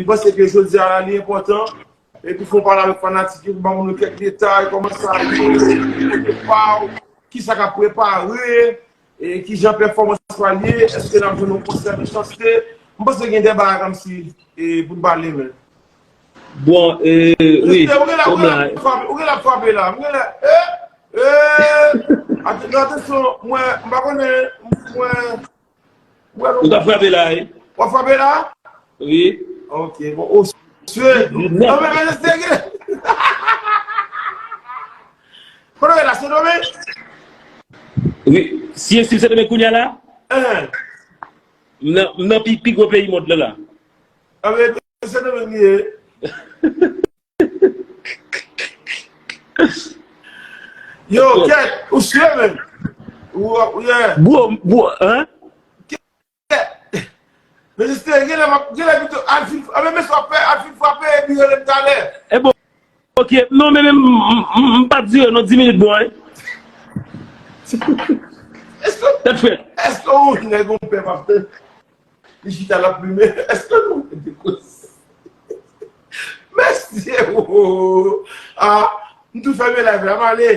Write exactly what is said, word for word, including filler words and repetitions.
m panse ke jodi a la, li enpòtan. Epi fè yon pale avèk fanatik yo, ban moun yo kèk detay, kòman sa ye, kote pa w, kisa k ap prepare, e kijan pèfòmans pral ye, èske n ap jwenn yon konsè de chanste? M panse gen de bagay kòmsi e, pou n pale, men. Bon, e, wi, Ou gen la, ou kòm gen la, la frape, ou gen la frape la. Ou gen la, e, e, at- non, atansyon, mwen, m pa konnen, mwen, mwen, ou ka frape la, wi. W ap frape la? Wi. Ok, bon, o, sye. Non, men, men, se gen. Kote w ye la, Sendomeng? Wi. Si, si Sendomeng kounye a la, Hein. m nan, m nan pi, pi gwo peyi mond lan la. A, men, Sendomeng li ye. Yo, kèt, ou sye, men. Ou, ou, yeah. Gwo, gwo, hein? Men jiste, genlè m ap, genlè pito al fin, a, men mesye w ap fè, al fin frape, epi rele m talè. E bon, ok, non, men, men, m, m, m, m pa t dire non, dis minit bon, hein? Èske, Tèt frèt. Èske ou nèg yon pè m ap tann? Li chita l ap limen. Èske nou mete koz? Mesye, o, a, m tou fèmen live la, m ale.